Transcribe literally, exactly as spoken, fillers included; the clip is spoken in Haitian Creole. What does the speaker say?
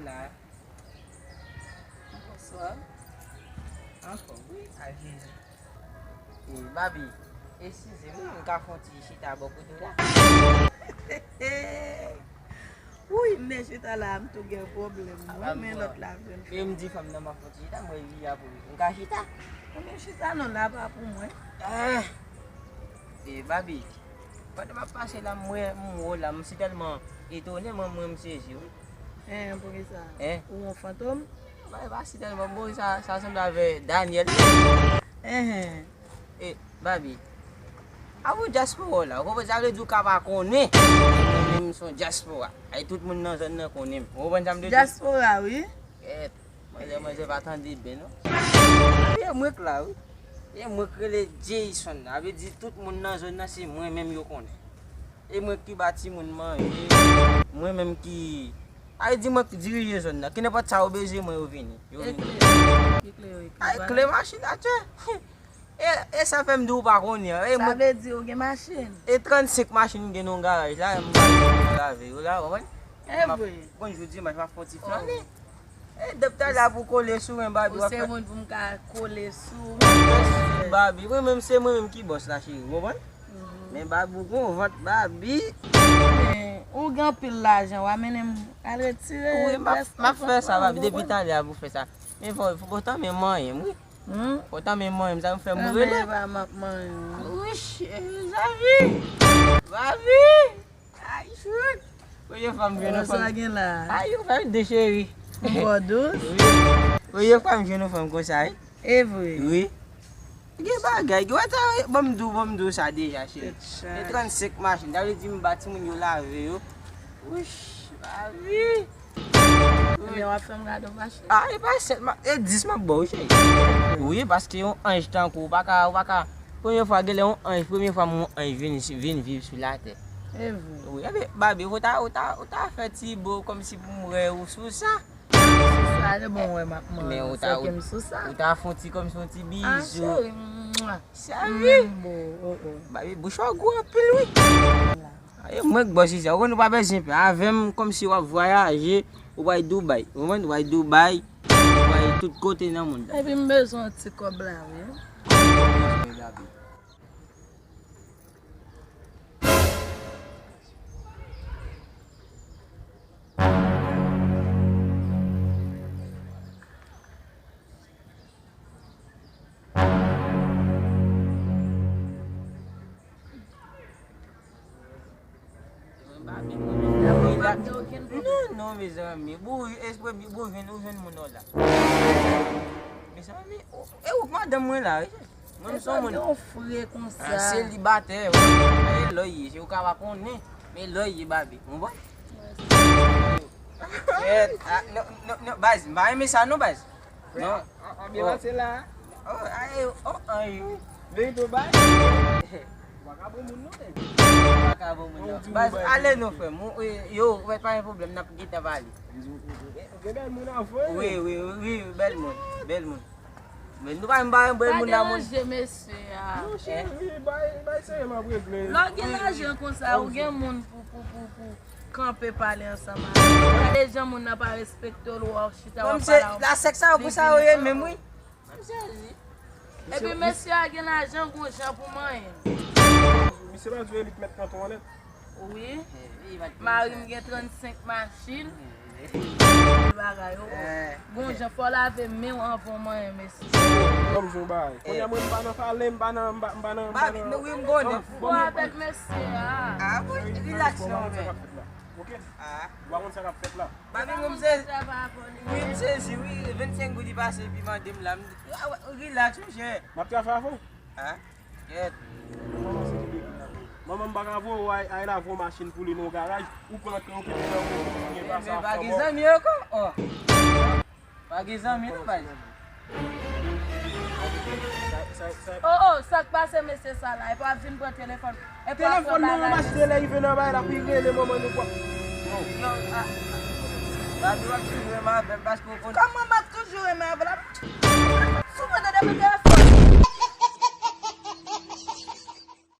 La. Bonswa. Anfòm, wi, a Jezi. E, Babi, eskize m, wi, m ka fè yon ti chita bò kote w la? Wi, m nan chita la, m tou gen pwoblèm, wi, men lòt la vin. E m di fanm nan m ap fè yon ti chita, mwen li a pou li. M ka chita? Ou nan chita non, la pa pou mwen. Ah. E, Babi, pandan m ap pase la, m wè, m wè w la, m si tèlman etone, mwen, mwen, m sezi, wi. Hein, poukisa? Hein? Ou yon fantom? Ba, e pa si tèlman bon, sa, sa sanble avè Daniel. Hein. E, Babi, a ou dyaspora w la, ou konprann sa vle di ou ka pa konnen. Mwen menm se yon dyaspora. Ay, tout moun nan zòn nan konnen m. Ou konprann sa m vle di? Dyaspora, wi. Kèt, manzè, manzè pa tande byen, non. E mwen k la, wi. E mwen k rele Jason. Sa vle di tout moun nan zòn nan, se mwen menm yo konnen. E mwen ki ba timoun manje. Mwen menm ki, sa vle di mwen ki dirije zòn nan. Ki nenpòt sa yo bezwen, mwen yo vini. Yo vini. E kle, e kle, e kle. Ay, kle machin atè. E, e sa fè m di w pa konnen. E sa vle di ou gen machin? E trannsenk machin m gen nan yon garaj la, m pa lave yo la, w konprann? E vre. Bon, jodi dimanch, m ap fè yon ti flannen. E dèp ta la pou kole sou mwen, Babi. Ou se moun pou m ka kole sou. Babi, mwen menm se mwen menm ki bòs la, cheri, w konprann? Men Babi, ou gon vant, Babi. Men, ou gen anpil lajan, w a mennen m al retire. Wi, m ap, m ap fè sa, Babi, depi talè a pou fè sa. Men fò, fò, fò tan men manyen m, wi. Hmm? Fò tan men manyen m, sa m fè m rele. Anben, pa m ap manyen w. Wouch, e, Babi. Babi. Ay, chouk. Premye fwa m jwenn yon fanm. Sa gen la? Ay, ou fè m de cheri. Ou bò dous? Wi. Premye fwa m jwenn yon fanm konsa, wi. E vre? Wi. Gen bagay, gen wè ta, ban m di w, ban m di w sa deja, cheri. E trannsenk machin, sa vle di m ba timoun yo lave yo. Wouch, Babi. Ebyen, w ap fè m gade yon machin. Ah, e pa sèt, e dis m ap ba w, cheri. Wi, paske yon anj tankou w, pa ka, ou pa ka. Premye fwa, genlè yon anj, premye fwa m wè yon anj vin, vin viv sou latè. E vre. Wi, ebyen, Babi, ou ta, ou ta, ou ta fè ti bo kòmsi pou m wè ou sou sa. Sou sa, e bon, wè, m ap mande, sèke m sou sa. Ou ta fè yon ti, kòmsi yon ti bizou. Ah, cheri, mwa. Cheri. Menm bo, oh, oh. Babi, bouch ou gwo anpil, wi. Aye, mwen k bòs isi a. Ou konn ou pa bezwen pè. Avè m, kòmsi w ap vwayaje, ou pral Dubai. Ou konprann? Ou pral Dubai, ou pral tout kote nan mond la. Epi m bezwen yon ti kòb la, wi. Non, non, mezanmi. Bon, ou jwenn, ou jwenn moun nan la. Mezanmi, e ou k madanm mwen la, wi. Mwen, m se yon moun. Ou fre konsa. Ah, selibatè, wi. E lè w ye, se ou ka pa konnen. Men lè w ye, Babi. Ou konprann? Kèt, ah, non, non, non, baz, m pa renmen sa non, baz. Non. An, anbilans la. Oh, ay, oh, ay. Veyito bay. Ou pa ka bon moun non, men. Ou pa ka bon moun non. Baz, ale non, frè m. Ou, e, yo, ou pa gen pwoblèm, n ap gentan pale. Ou gen bèl moun avè. Wi, wi, wi, wi, bèl moun, bèl moun. Men nou pa menm pa bèl moun la, moun. Pa deranje mesye a. Non, cheri, bay, bay serye m ap regle. Lè w gen lajan konsa, ou gen moun pou, pou, pou, pou kanpe pale ansanm avè w. Gade jan moun nan pa respekte w, lè w chita w ap pale a w. Kòmsi la sèks sa yo konsa yo ye menm, wi. M sezi. Epi mesye a gen lajan, gon jan pou manyen. Misye pa di w elit mèt kanton an nèt. Wi. Mari m gen trannsenk machin. Bagay, o, o. Gon jan fò w lave men w anvan w manyen mesye. Kòm jan w bay. Kounye a mwen m pa nan pale, m pa nan, m pa, m pa nan, m pa nan. Wi, m konnen. Fò avèk mesye a. Ah, wi, rilaks non, men. Ok? Ah. Ou pa konn sa k ap fèt la. Babi, mwen m sezi. Wi, m sezi, wi. Vennsenk goud li pase epi mande m la. M di, ah, rilaks, monchè. M ap travay avè w. Ah, kèt. Manman m pa ka voye w al, al lave yon machin pou li nan yon garaj. Ou pran tan, ou kite nan yon moun ki gen pa sa. Men pa gen zanmi ankò. Oh. Pa gen zanmi non, baz. Oh, oh, sa k pase mesye sa la? Epi w ap vin pran telefòn. Epi w ap fè bagay. Telefòn manman m achte lè rive nan bay la pou l rele manman nou kwa. Non, ah. Babi, w ap toujou renmen avè m paske w konn. Kòman m ap toujou renmen avè l? Souvan tande mwen te